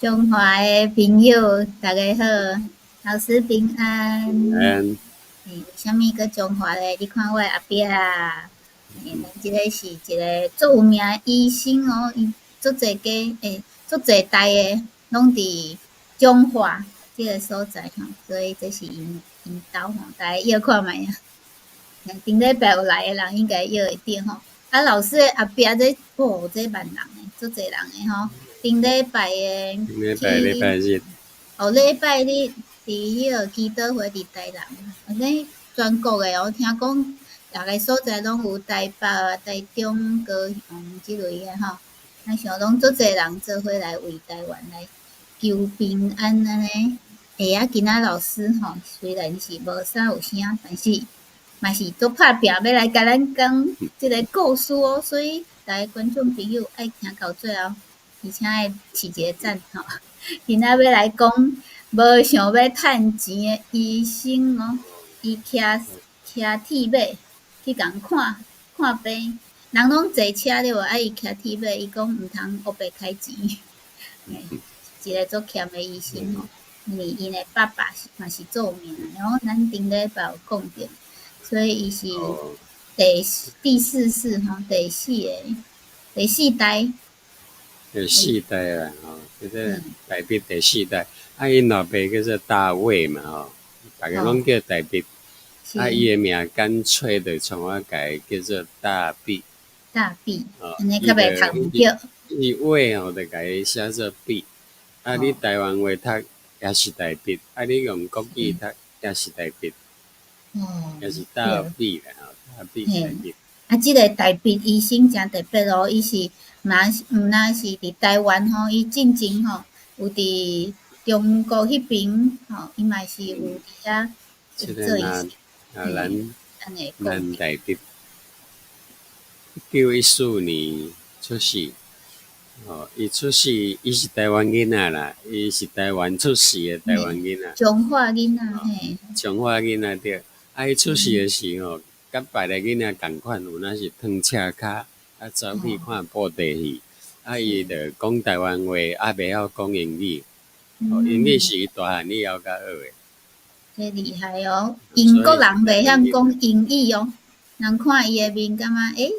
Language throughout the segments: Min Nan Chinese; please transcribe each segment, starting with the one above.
彰化的朋友，大家好，老師平安。安。欸，啥物閣彰化咧？你看我的後壁，欸，咱這个是一个足有名的醫生哦，伊足濟家，欸，足濟代的，攏佇彰化這个所在吼，所以這是𪜶兜吼，大家臆看覓啊。頂禮拜有來的人應該臆會著吼。啊，老師的後壁這，哦，這萬人的，足濟人的吼。頂禮拜的頂禮拜禮拜日。哦，禮拜日佇彼個祈禱會佇台南，按呢全國的哦，聽講逐个所在攏有台北啊、台中、高雄這類的吼。啊，想講足濟人做伙來為台灣來求平安按呢。欸啊，今仔老師吼，雖然是無啥有聲，但是嘛是足拍拚欲來共咱講這个故事哦，所以逐个觀眾朋友愛聽到最後。而且愛揤一個讚吼，今仔欲來講無想欲趁錢的醫生哦，伊騎騎鐵馬去共看看病，人攏坐車對無？啊，伊騎鐵馬，伊講毋通烏白開錢，一个足儉的醫生吼，因為𪜶的爸爸是嘛是著名的哦，咱頂禮拜有講著，所以伊是第四世吼，第四代。第四代啦，吼，這個大衛第四代，啊，𪜶老爸叫做大衛嘛，吼，逐家攏叫大衛，啊，伊的名乾脆就創我改叫做大衛。大衛，按呢較袂讀毋著。伊衛吼，就共伊寫做畢，啊，你台灣話讀也是大衛，啊，你用國語讀也是大衛，也是大衛啦，吼，大衛大衛。啊，這个大衛醫生誠特別哦，伊是若是毋若是佇台灣吼，伊進前吼有佇中國彼爿吼，伊嘛是有佇遐做醫生。啊，咱大衛1914年出世，吼，伊出世，伊是台灣囡仔啦，伊是台灣出世的台灣囡仔。彰化囡仔嘿。彰化囡仔對，啊，伊出世的時吼，佮別个囡仔仝款，有哪是褪赤跤，啊，走去看布袋戲，啊，伊就講台灣話，啊，袂曉講英語，哦，英語是伊大漢以後才學的。這厲害哦！英國人袂曉講英語哦，人看伊的面，感覺欸，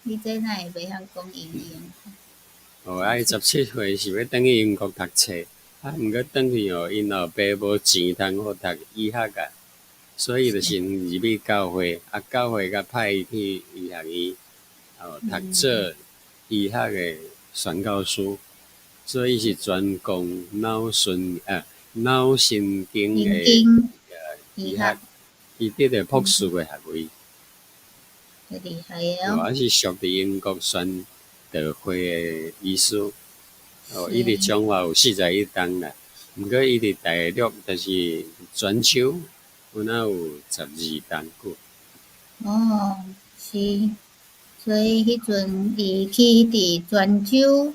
你這哪會袂曉講英語？哦，啊，伊17歲是欲轉去英國讀冊，啊，毋過轉去哦，𪜶老爸無錢通予讀醫學啊。所以就先入去教會，啊，教會才派伊去醫學院，哦，讀做醫學的宣教師，所以是專攻腦神經的醫學，伊得著博士的學位。厲害哦！啊，是屬佇英國宣道會的醫師，哦，伊佇彰化有41冬啦，毋過伊佇大陸就是泉州。有哪有12冬久。哦，是，所以彼陣伊去佇泉州。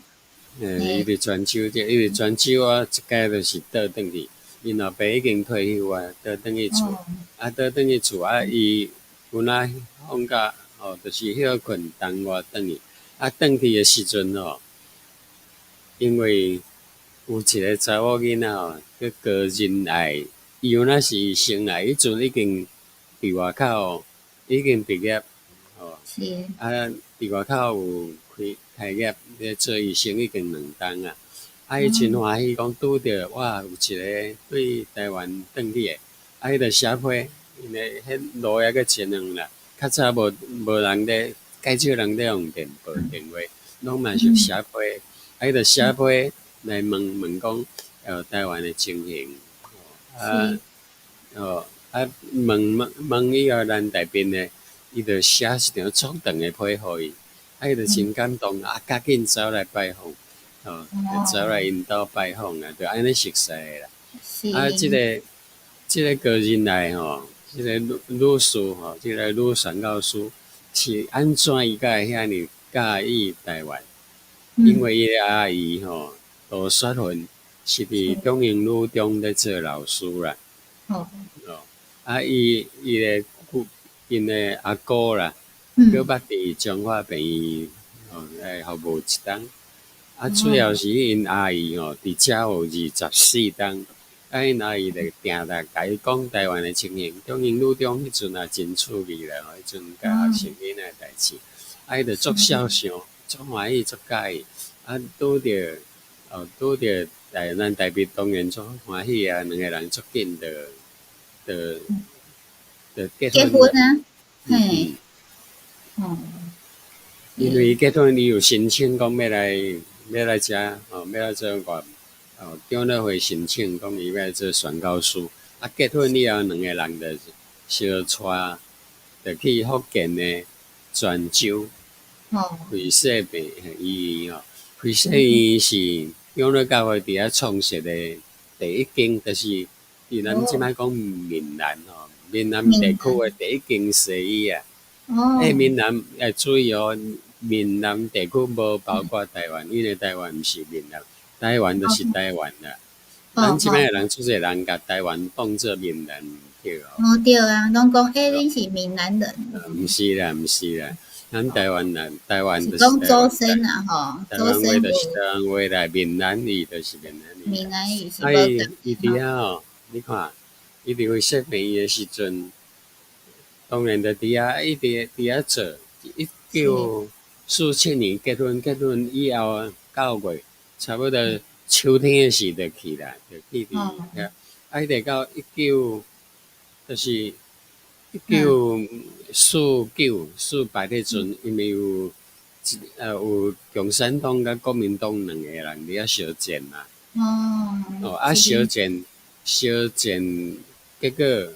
欸，伊佇泉州，伊佇泉州啊，一擺就是倒轉去，𪜶老爸已經退休啊，倒轉去厝，啊，倒轉去厝啊，伊有哪放假吼，就是歇睏冬外轉去，啊，轉去的時陣吼，因為有一个查某囡仔吼，叫高仁愛。伊有哪是醫生啦，彼陣已經佇外口已經畢業，吼，啊，佇外口有開開業咧做醫生已經2冬啊，啊，伊真歡喜講拄著哇，有一个對台灣轉去的，啊，伊就寫批，因為彼路猶閣真遠啦，較早無人咧，較少人咧用電報電話，攏嘛是寫批，啊，伊就寫批來問問講，台灣的情形。啊，哦，啊，問問問以後，咱大衛呢，伊就寫一張足長的批予伊，啊，伊就真感動，啊，趕緊走來拜訪，哦，走來𪜶兜拜訪啊，就按呢熟似的啦。啊，這個高仁愛吼，這个女士吼，這个女宣教師是按怎伊才會遐爾佮意台灣？因為伊的阿姨吼，杜雪芬。是佇中英女中咧做老師啦。哦，啊，伊的姑，𪜶的阿姑啦，閣捌佇彰化病院哦來服務一冬。啊，主要是𪜶阿姨吼，佇遮有24冬，啊，𪜶阿姨就定定共伊講台灣的情形，中英女中彼陣也真趣味啦吼，彼陣共學生囡仔的代誌，啊，伊就足孝想，足歡喜，足佮意，啊，拄著哦，拄著台咱台北當然足歡喜啊，兩个人足緊就就就結婚啊，嘿，哦。因為結婚，伊有申請講欲來遮哦，欲來做個哦，長老會申請講伊欲來做宣教師。啊，結婚以後，兩個人就相帶，就去福建的泉州惠社病醫院吼。惠社醫院是長老教會佇遐創設的第一間，就是佇咱這擺講閩南吼，閩南地區的第一間西醫啊。欸，閩南愛注意哦，閩南地區無包括台灣，因為台灣毋是閩南，台灣就是台灣啦。咱這擺的人足濟人共台灣當做閩南，毋對哦。哦，對啊，攏講欸，恁是閩南人。毋是啦，毋是啦，咱台灣人，台灣就是講祖先啊，吼，台灣話就是台灣話啦，閩南語就是閩南語。閩南語是啊，伊佇遐吼，你看，伊佇惠社病院的時陣，當然就佇遐一直佇遐做，1947年結婚，結婚以後9月，差不多秋天的時就去啦，就去佇遐，啊，一直到一九，就是1949、48彼陣，因為有共產黨佮國民黨兩個人佇遐相戰嘛。哦，啊，相戰相戰，結果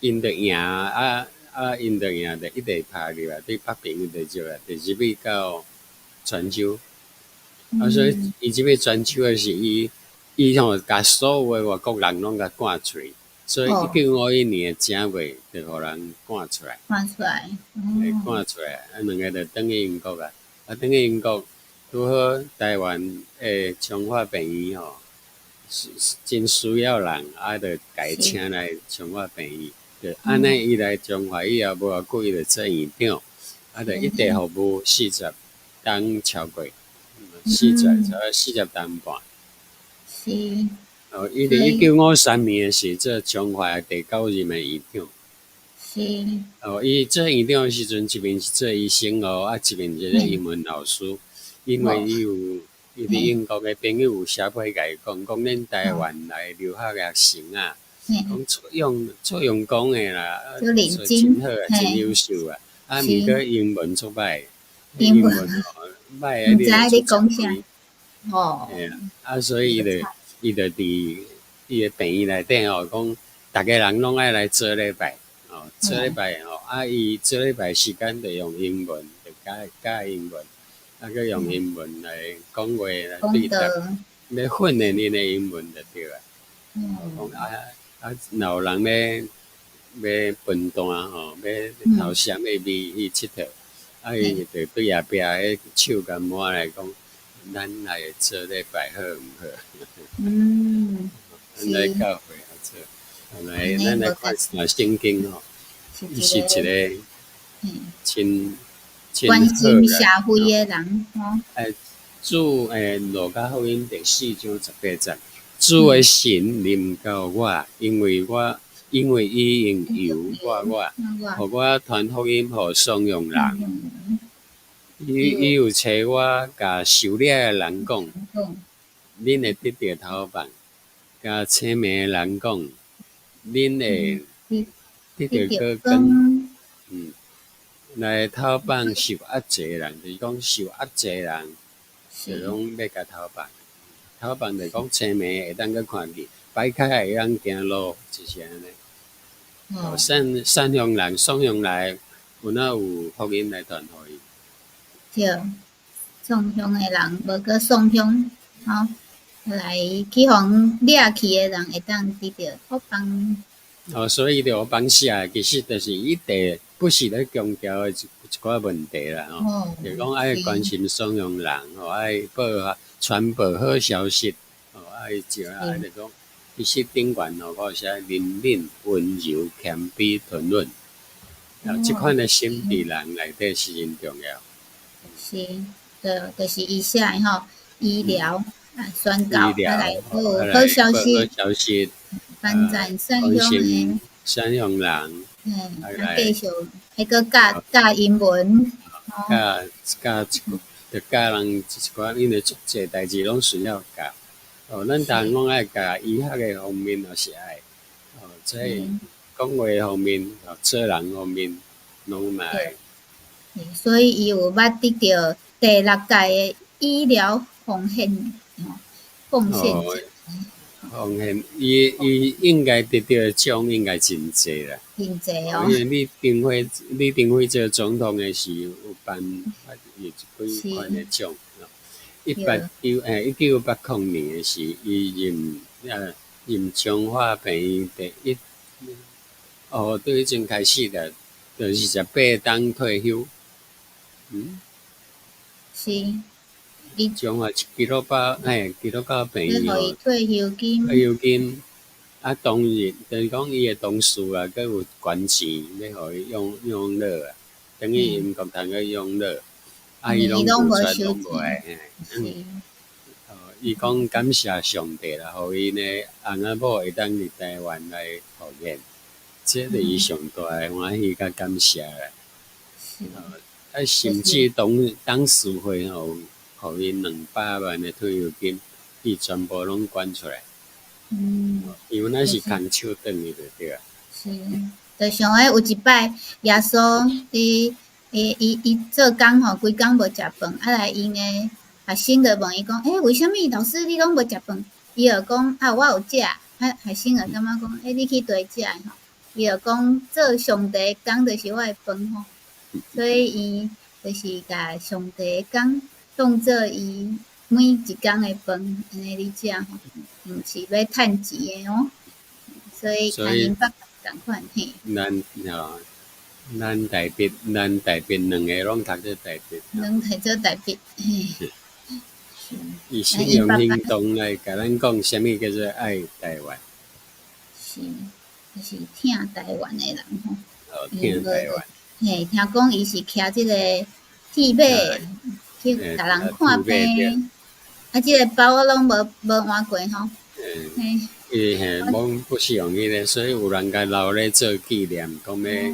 𪜶就贏啊啊！𪜶就贏，就一直拍入來，對北邊就入來，就入去到泉州。啊，所以伊入去泉州的時，伊吼共所有的外國人攏共趕出去，所以1951年的正月就予人趕出來。趕出來，趕出來，啊，兩個就轉去英國啊。啊，轉去英國，拄好台灣的彰化病院吼，真需要人，啊，就共伊請來彰化病院。就按呢，伊來彰化以後，無偌久伊就做院長，啊，就一直服務40冬超過，差不多40冬半。哦，伊佇1953年的時做彰化第九任的院長。哦，伊做院長的時陣，一面是做醫生哦，啊，一面是咧英文老師。因為伊有伊佇英國的朋友有寫批共伊講，講恁台灣來留學的學生啊，講足用功的啦，真好啊，真優秀啊。啊，毋過英文足歹，英文歹啊！毋知你講啥？哦。嘿啊，啊，所以伊就佇伊的病院內底吼，講逐个人攏愛來做禮拜，哦，做禮拜吼，啊，伊做禮拜時間就用英文，就教教英文，啊，閣用英文來講話來對答，欲訓練𪜶的英文就對啊。講啊啊，若有人欲分段吼，欲投啥物味去𨑨迌，啊，伊就對後壁彼手共摸來講，咱來做禮拜好毋好？咱來教會啊做，來咱來看看聖經吼，伊是一個真真關心社會的人吼。哎，主欸，路加福音第4章18節，主的神臨到我，因為伊用油抹我，予我傳福音予散養人。伊有差我共受掠的人講，恁會得著頭放；共青盲的人講，恁會得著閣光。來討放受壓制的人，就是講受壓制的人，就攏欲共討放。討放就講青盲會當閣看見，跛跤的會當行路，就是按呢。散散鄉人、散鄉來，有哪有福音來傳予伊？對，散鄉的人無閣散鄉，吼，來去予掠去的人會當得著討放。哦，所以就放寫，其實就是一直不時咧強調的一寡問題啦，吼，就講愛關心散鄉人，吼，愛報傳播好消息，吼，愛招啊，就講其實頂懸吼，我有寫憐憫、溫柔、謙卑、吞忍，啊，這款的心佇人內底是真重要。是，對，就是伊寫的吼，醫療啊，宣教醫療啊來吼，報啊來好消報好息，消息，幫贊善關鄉的，心贍養人，嘿，啊啊來繼續還閣教教英文，吼，教教一寡，就教人一寡，因為足濟代誌攏需要教。哦，咱逐項攏愛教，醫學的方面也是愛，哦，這講話方面，哦，做人方面，攏嘛愛。所以伊有捌得著第六屆的醫療奉獻吼，奉獻獎。奉獻，伊伊應該得著的獎應該真濟啦。真濟哦。因為李登輝，李登輝做總統的時有頒發伊幾款的獎。1980年的時，伊任任彰化病院第一，哦，對彼陣開始啦，就28冬退休。嗯。是。彰化基督教，嘿，基督教病院予伊退休金。退休金，啊，當日就是講伊的同事啊，閣有捐錢欲予伊養養老啊，等於英國通去養老，啊，伊攏拒絕攏無愛，嘿。哦，伊講感謝上帝啦，予伊呢翁仔某會當佇台灣來奉獻，這是伊上大的歡喜佮感謝啦。是。啊，甚至董董事會吼，予伊200萬的退休金，伊全部攏捐出來。伊有若是空手轉去就對啊。是，就像彼有一擺耶穌佇伊伊伊做工吼，規工無食飯，啊來𪜶的學生就問伊講：“欸，為啥物老師你攏無食飯？”伊就講：“啊，我有食。”啊，學生就感覺講：“欸，你去佗食的吼？”伊就講：“做上帝的工就是我的飯吼。”所以伊就是共上帝的工當做伊每一工的飯，按呢咧食吼，毋是欲趁錢的哦。所以共𪜶爸爸仝款嘿。咱吼，咱台北，咱台北兩个攏讀做台北。攏讀做台北，嘿。伊先用行動來共咱講，啥物叫做愛台灣。是，就是疼台灣的人吼。哦，疼台灣。嘿，聽講伊是騎這個鐵馬去共人看病，啊，這個包我攏無無換過吼。嘿。伊嘿，罔不是用彼个，所以有人共留咧做紀念，講欲，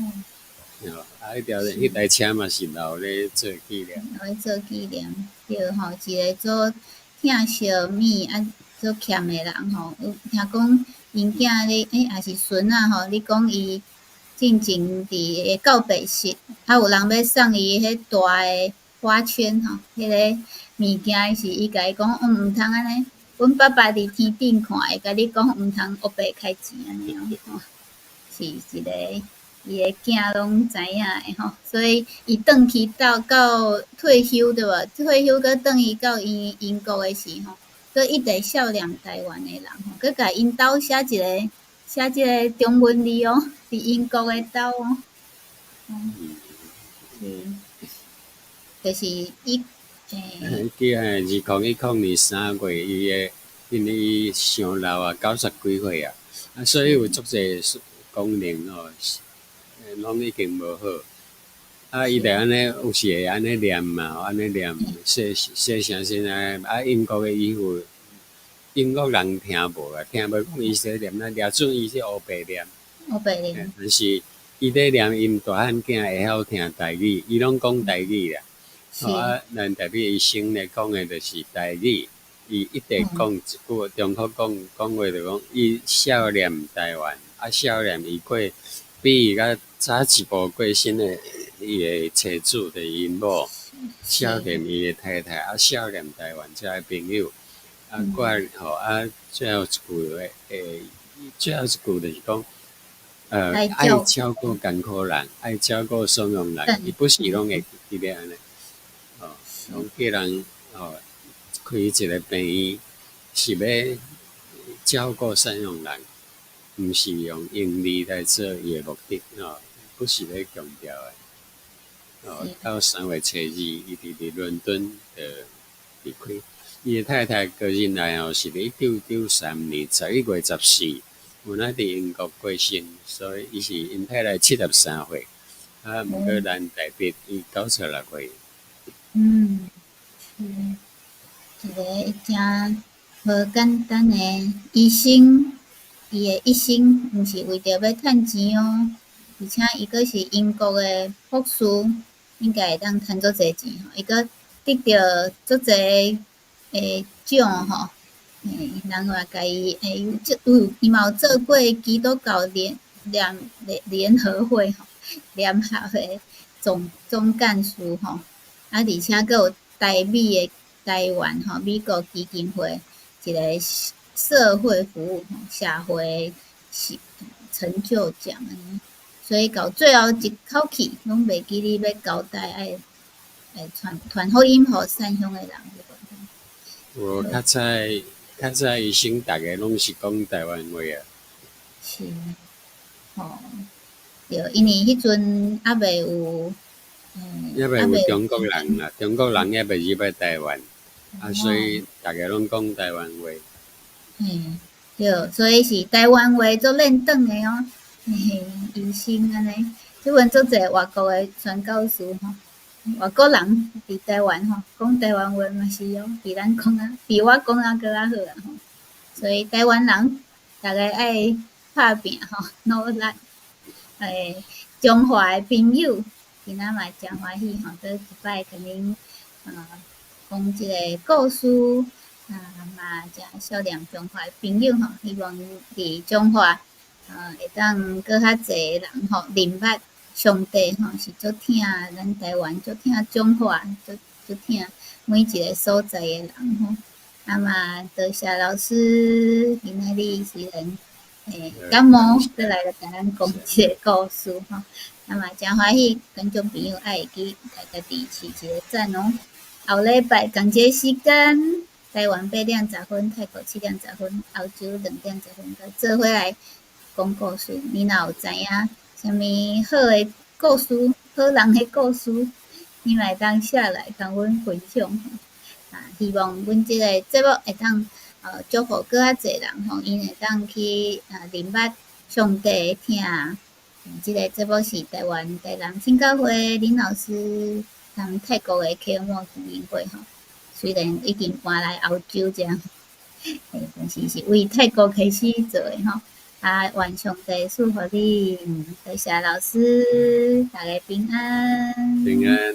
哦，啊，彼條彼台車嘛是留咧做紀念。留咧做紀念，對吼，一個做疼惜物啊，做儉的人吼，有聽講𪜶囝咧，欸，抑是孫仔吼，你講伊進前佇告別式，啊，有人欲送伊彼大的花圈吼，彼个物件是伊共伊講，毋通按呢，阮爸爸佇天頂看會共你講，毋通烏白開錢按呢哦，是一個伊的囝攏知影的吼，所以伊轉去到到退休對無？退休閣轉去到英英國的時吼，閣一直數念台灣的人吼，閣共𪜶兜寫一个寫這个中文字哦，佇英國的兜哦，是，就是伊欸。記得2010年3月，伊的因為伊傷老啊，九十幾歲啊，啊，所以有足濟功能吼，攏已經無好。啊，伊就按呢，有時會按呢念嘛，按呢念，細細聲聲啊，啊，英國的醫護，英國人聽無啊，聽無講伊說念啊，掠準伊是烏白念。烏白念。但是伊咧念，𪜶大漢囝會曉聽台語，伊攏講台語啦。啊，咱台北醫生咧講的就是台語，伊一直講一句，重複講講話就講，伊數念台灣，啊，數念伊過比伊較早一步過身的伊的妻子，就是𪜶某，數念伊的太太，啊，數念台灣遮的朋友，啊，過來吼，啊，最後一句話，欸，最後一句就是講，愛照顧艱苦人，愛照顧贍養人，伊不是攏會記得按呢。哦，攏叫人哦，開一个病院是欲照顧贍養人，毋是用盈利來做伊的目的哦，不是咧強調的。哦，到3月初2，伊佇佇倫敦就離開。伊的太太高人來哦，是佇1993年11月14，有若佇英國過身，所以伊是𪜶太太73歲，啊，毋過咱台北伊96歲。嗯，是。一个誠無簡單的醫生，伊的一生毋是為著欲趁錢哦，而且伊閣是英國的博士，應該會當趁足濟錢吼。伊閣得著足濟的獎吼，人嘛共伊有伊嘛有做過基督教聯合會吼，聯合的總幹事吼，啊，而且閣有台美的台灣吼，美國基金會一個社會服務社會成就獎按呢，所以到最後一口氣攏袂記得欲交代愛傳福音予散鄉的人。有較早較早醫生逐个攏是講台灣話啊。是，吼，對，因為彼陣猶未有，猶未有中國人啦，中國人猶未入來台灣，啊，所以逐个攏講台灣話。嘿，對，所以是台灣話足輪轉的哦，嘿嘿，醫生按呢，這陣足濟外國的傳教士吼，外國人佇台灣吼，講台灣話嘛是哦，比咱講啊，比我講啊閣較好啊吼。所以台灣人，逐个愛拍拚吼，努力，彰化的朋友，今仔嘛誠歡喜吼，閣一擺共恁講這个故事，啊嘛誠少年彰化的朋友吼，希望佇彰化會當閣較濟人吼認捌上帝吼，是足疼咱台灣，足疼彰化，足疼每一个所在的人吼。啊嘛，多謝老師今仔日雖然感冒，閣來共咱講這个故事吼。啊嘛，誠歡喜，觀眾朋友愛會記共家己飼一个讚哦。後禮拜仝這个時間，台灣8點10分，泰國7點10分，歐洲2點10分，做伙來講故事。你若有知影啥物好的故事、好人的故事，你嘛會當寫來共阮分享。啊，希望阮這个節目會當祝福閣較濟人吼，𪜶會當去認捌上帝疼。這个節目是台灣台南新教會林老師同泰國的啟摩基金會吼，雖然已經搬來歐洲這樣，但是是為泰國開始做的吼。啊，願上帝賜福你，多謝老師，大家平安。平安。